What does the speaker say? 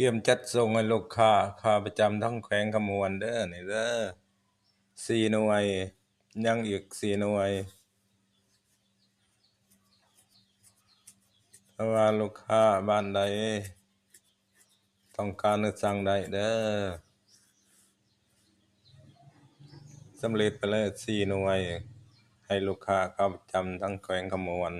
ກຽມຈັດສົ່ງໃຫ້ລູກຄ້າຂາປະຈຳທັງແຂວງຄຳມ່ວນເດີ້ ນີ້ເດີ້ ສີ່ໜ່ວຍ ຍັງອີກສີ່ໜ່ວຍ. ຖ້າວ່າລູກຄ້າບ້ານໃດຕ້ອງການ ສັ່ງໄດ້ເດີ້. ສຳເລັດໄປແລ້ວສີ່ໜ່ວຍ ໃຫ້ລູກຄ້າຂາປະຈຳທັງແຂວງຄຳມ່ວນ.